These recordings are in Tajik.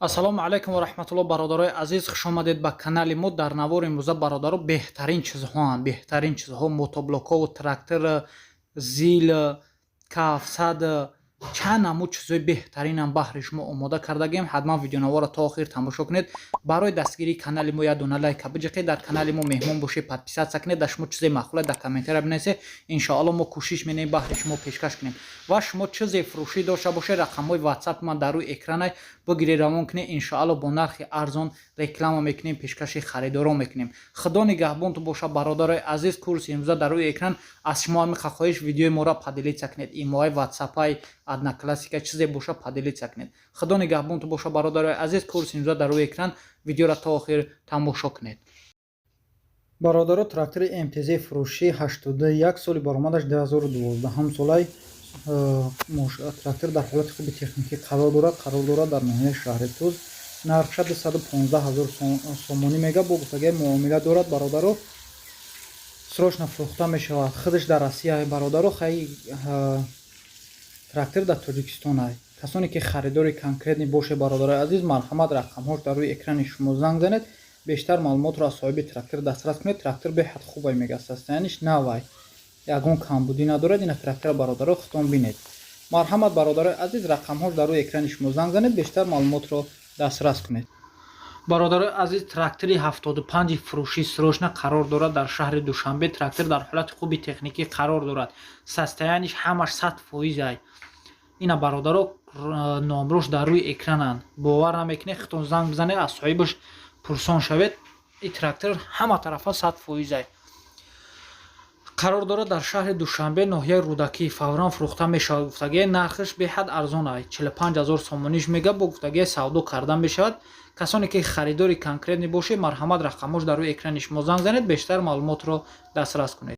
Ассалому алайкум ва раҳматулло, бародарои азиз, хушомадед ба канали мо. Дар навори имрӯза, бародаро, беҳтарин чизҳоанд, беҳтарин чизҳо: мотоблокҳову трактор, ЗИЛ, К700, чанд намуд чизҳои беҳтаринам баҳри шумо омода кардагем. Ҳатман видеонаворро то охир тамошо кунед. Барои дастгирии канали мо як дона лайка биҷиқед. Дар канали мо меҳмон бошед, подписаться кунед. Дар шумо чизе маъқуле, дар комментария бинависед, иншоалло мо кӯшиш менаем, баҳри шумо пешкаш кунем. Ва шумо чизе фурӯшӣ дошта бошед, рақамҳои ватсапи ман дар рӯи экранай, бигиред, равон кунед. Иншоалло бо нархи арзон реклама мекунем, пешкаши харидорон мекунем. Худо нигаҳбонтон бошад, бародарои азиз. Курси имрӯза дар рӯи экран. Аз шумо ҳамиқа хоҳиш: видеои моро поделиться кунед, имои, ватсапай, Одноклассники, чизе боша, поделиться кунед. Худо нигаҳбонтон бошад, бародарои азиз. Курси имрӯза дар рӯи экран, видеоро то охир тамошо кунед. Бародаро, трактори МТЗ фурӯшӣ, 81, соли баромадаш 2012 солай. Трактор дар ҳолати хуби техникӣ қарор дорад. Қарор дорад дар ноҳияи шаҳри Туз. Нархша 215 ҳазор сомонӣ мега, бо гуфтагиҳои муомила дорад. Бародаро, срочно фурӯхта мешавад. Худаш дар Россия, бародаро, хай трактор дар Тоҷикистон ай. Касоне ки харидори конкретный бошед, бародарои азиз, марҳамат, рақамҳош дар рӯи экрани шумо, занг занед, бештар маълумотро аз соҳиби трактор дастрас кунед. Трактор беҳад хубай мега, состояние ш навай, ягон камбудӣ надорад. Ина трактора, бародаро, худтон бинед. Марҳамат, бародарои азиз, рақамҳош дар рӯи экрани шумо, занг занед, бештар маълумотро дастрас кунед. Бародарои азиз, трактори 75 фурӯшӣ срочно, қарор дорад дар шаҳри Душанбе. Трактор дар ҳолати хуби техникӣ қарор дорад, состояние ш ҳамаш 100% ай. Ина, бародаро, номрош дар рӯи экрананд. Бовар намекунед, худтон занг бизанед, аз соҳибаш пурсон шавед. И трактор ҳама тарафа 100% ай. Қарор дорад дар шаҳри Душанбе, ноҳияи Рӯдакӣ. Фавран фурӯхта мешавад гуфтагие. Нархаш беҳад арзон ай, 45 ҳазор сомониш мега, бо гуфтагие савдо карда мешавад. Касоне ки харидори конкретный бошед, марҳамат, рақамҳош дар рӯи экрани шумо, занг занед, бештар маълумотро дастрас кунед.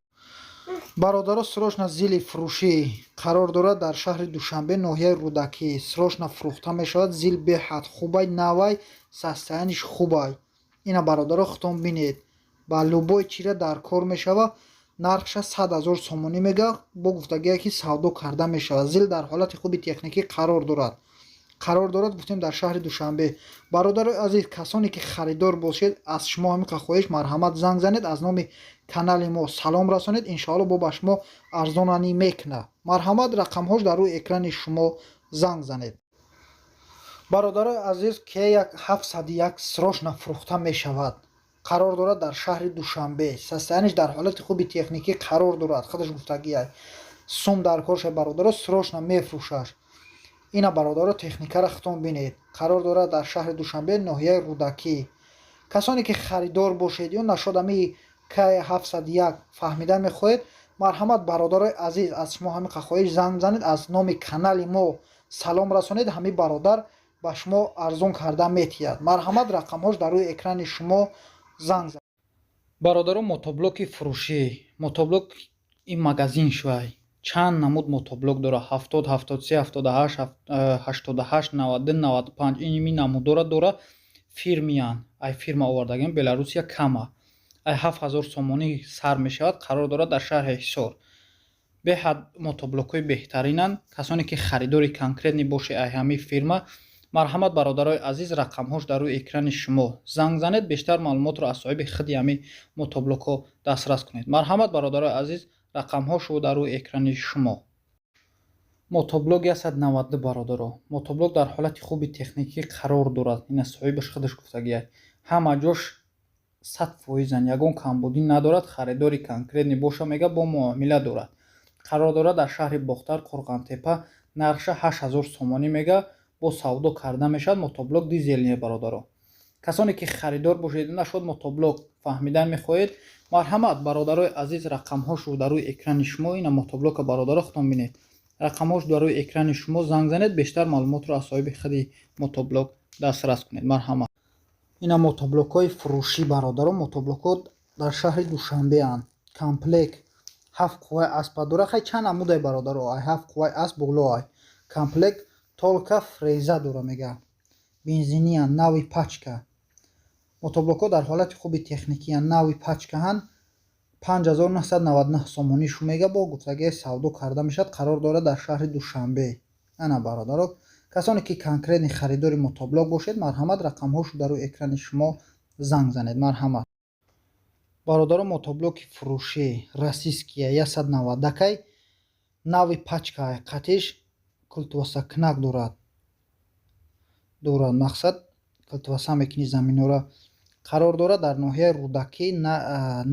Бародаро, срочно ЗИЛи фурӯшӣ, қарор дорад дар шаҳри Душанбе, ноҳияи Рӯдакӣ. Срочно фурӯхта мешавад. ЗИЛ беҳад хубай, навай, состояние ш хубай. Ина, бародаро, худтон бинед, ба любой чира дар кор мешавад. Нархша 100 ҳазор сомонӣ мега, бо гуфтагие ки савдо карда мешавад. ЗИЛ дар ҳолати хуби техникӣ қарор дорад. Қарор дорад, гуфтем, дар шаҳри Душанбе. Бародарои азиз, касоне ки харидор бошед, аз шумо ҳамиқа хоҳиш: марҳамат, занг занед, аз номи канали мо салом расонед. Иншоалло бо ба шумо арзонанӣ мекунад. Марҳамат, рақамҳош дар рӯи экрани шумо, занг занед. Бародарои азиз, К701 срочно фурӯхта мешавад. Қарор дорад дар шаҳри Душанбе. Состояние ш дар ҳолати хуби техникӣ қарор дорад. Худаш гуфтагиай, сум дар кор шад, бародаро, срочно мефурӯшаш. Ина, бародаро, техникаро худтон бинед. Қарор дорад дар шаҳри Душанбе, ноҳияи Рӯдакӣ. Касоне ки харидор бошед ё нашод ами К701 фаҳмида мехоҳед, марҳамат, бародарои азиз, аз шумо ҳамиқа хоҳиш: занг занед, аз номи канали мо салом расонед. Ҳами бародар ба шумо арзон карда метиҳад. Марҳамат, рақамҳош дар рӯи экрани шумо, занг занед. Бародаро, мотоблоки фурӯшӣ. Мотоблок ин магазин шувай, чанд намуд мотоблок дорад: 70, 73, 78, 88, 92, 95. Иними намудора дора, фирмиян, ай фирма овардагем, Беларусия кама. Ай 7000 сомонӣ сар мешавад. Қарор дорад дар шаҳри Ҳисор. Беҳад мотоблокҳои беҳтаринанд. Касоне ки харидори конкретный бошед ай ҳамин фирма, марҳамат, бародарои азиз, рақамҳош дар рӯи экрани шумо, занг занед, бештар маълумотро аз соҳиби худи ҳамин мотоблокҳо дастрас кунед. Марҳамат, бародарои азиз, рақамҳошо дар рӯи экрани шумо. Мотоблок 192. Бародаро, мотоблок дар ҳолати хуби техникӣ қарор дорад. Ина соҳибаш худаш гуфтагиай, ҳама ҷош 100%-ан, ягон камбудӣ надорад. Харидори конкретный боша, мега, бо муомила дорад. Қарор дорад дар шаҳри Бохтар, Қурғонтеппа. Нархша 8000 сомонӣ мега, бо савдо карда мешавад. Мотоблок дизельный. Бародаро, касоне ки харидор бошед, нашод мотоблок фаҳмидан мехоҳед, марҳамат, бародарои азиз, рақамҳошо дар рӯи экрани шумо. Ина мотоблока, бародаро, худтон бинед. Рақамҳош дар рӯи экрани шумо, занг занед, бештар маълумотро аз соҳиби худи мотоблок дастрас кунед. Марҳамат. Ина мотоблокҳои фурӯшӣ, бародаро. Мотоблокҳо дар шаҳри Душанбеанд. Комплект ҳафт қувваи аспа дора. Хай, чанд намудай, бародаро, ай ҳафт қувваи асп боло ай. Комплект только фреза дора мега, бензиниян, нави пачка. Мотоблокҳо дар ҳолати хуби техникиян, нави пачкаҳанд. 5999 сомонӣ шу мега, бо гуфтагии савдо карда мешавад. Қарор дорад дар шаҳри Душанбе. Ана, бародаро, Касоне ки конкретный харидори мотоблок бошед, марҳамат, рақамҳошо дар рӯи экрани шумо, занг занед, марҳамат. Бародаро, мотоблоки фурӯшӣ российския 190-кай, нави пачкай, қатиш култувасакунак дорад, мақсад, култуваса мекунӣ заминора. Қарор дорад дар ноҳияи Рӯдакӣ.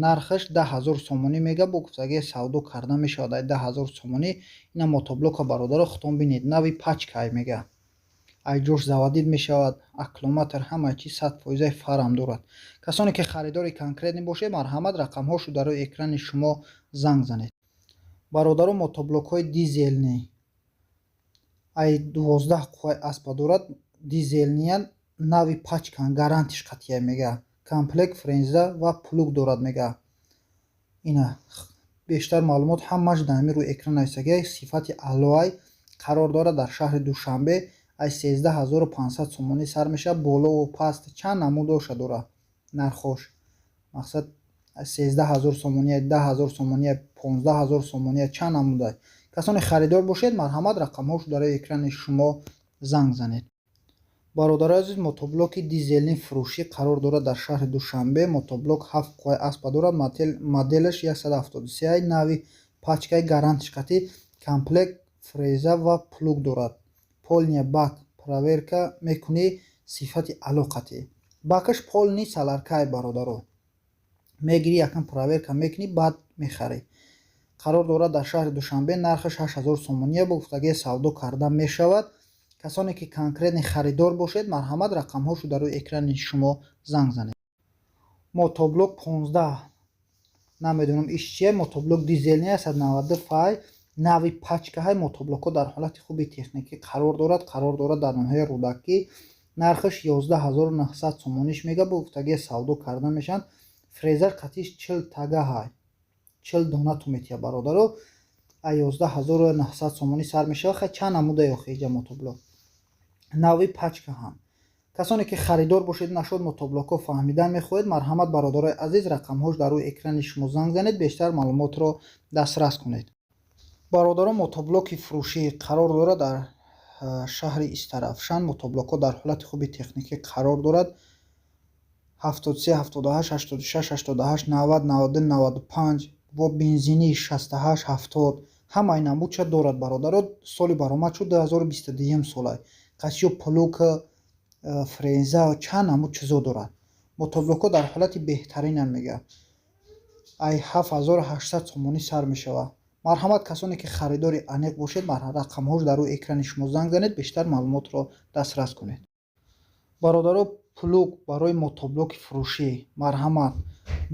Нархаш 10 000 сомонӣ мега, бо гуфтагии савдо карда мешавад ай 10 000 сомонӣ. Ина мотоблока, бародаро, худтон бинед, нави пачкай мега, ай ҷош заводить мешавад, аккумулятор, ҳамаи чиз 100%-аи, фарам дорад. Касоне ки харидори конкретный бошед, марҳамат, рақамҳошо дар рӯи экрани шумо, занг занед. Бародаро, мотоблокҳои дизельный ай 12 қувваи аспа дорад, дизельныян, нави пачкан, гарантиш қатъия мега, комплект фреза ва плуг дорад мега. Ина бештар маълумот ҳамаш дар ҳамин рӯи экран нависагия. Сифати аълоай, қарор дорад дар шаҳри Душанбе, аз 13 500 сомонӣ сар мешавад болову паст, чанд намудоша дорад нархош. Мақсад, 13 000 сомонӣ, 10 000 сомонӣ, 15 000 сомонӣ, чанд намуда. Касоне харидор бошед, марҳамат, рақамҳошо дар рӯи экрани шумо, занг занед. Бародарои азиз, мотоблоки дизельный фурӯшӣ қарор дорад дар шаҳри Душанбе. Мотоблок ҳафт қувваи аспа дорад, моделаш 173, нави пачкаи, гарантиш қатӣ, комплект фреза ва плуг дорад. Полный бак проверка мекунӣ, сифати аъло қатӣ. Бакаш полный соляркай, бародаро. Мегирӣ, якам проверка мекунӣ, баъд мехарӣ. Қарор дорад дар шаҳри Душанбе, нархаш 8000 сомонӣ, бо гуфтагии савдо карда мешавад. Касоне ки конкретный харидор бошед, марҳамат, рақамҳошо дар рӯи экрани шумо, занг занед. Мотоблок 15, намедонам иш чия, мотоблок дизельный 192 фай, нави пачкаҳай. Мотоблокҳо дар ҳолати хуби техникӣ қарор дорад. Қарор дорад дар ноҳияи Рӯдакӣ, нархаш 11 900 сомониш мега, бо гуфтагии савдо карда мешаванд. Фрезар қатиш 40 тага ҳай, 40 дона ту метия, бародаро. А 11 900 сомонӣ сар мешавад. Хай, чанд намуда охи иҷа мотоблок нави пачка ҳам. Касоне ки харидор бошед, нашод мотоблокҳо фаҳмидан мехоҳед, марҳамат, бародарои азиз, рақамҳош дар рӯи экрани шумо, занг занед, бештар маълумотро дастрас кунед. Бародарон, мотоблоки фурӯшӣ қарор дорад дар шаҳри Истаравшан. Мотоблокҳо дар ҳолати хуби техникӣ қарор дорад. 73, 78, 86, 88, 90, 92, 95, бо бензини 68, 70, ҳамаи намудша дорад, бародаро. Соли баромад шуд 2022 сола. Қасиё плуг, фреза, чанд намуд чизо дорад. Мотоблокҳо дар ҳолати беҳтаринанд мега, ай 7800 сомонӣ сар мешавад. Марҳамат, касоне ки харидори аниқ бошед, рақамҳош дар рӯи экрани шумо, занг занед, бештар маълумотро дастрас кунед. Бародаро, плуг барои мотоблоки фурӯшӣ, марҳамат,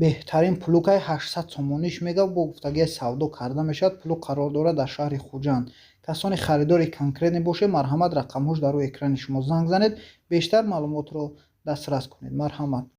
беҳтарин плугай 800 сомониш мега, бо гуфтагии савдо карда мешавад. Плуг қарор дорад дар шаҳри Хуҷанд. Касоне харидори конкретный бошед, марҳамат, рақамҳош дар рӯи экрани шумо, занг занед, бештар маълумотро дастрас кунед, марҳамат.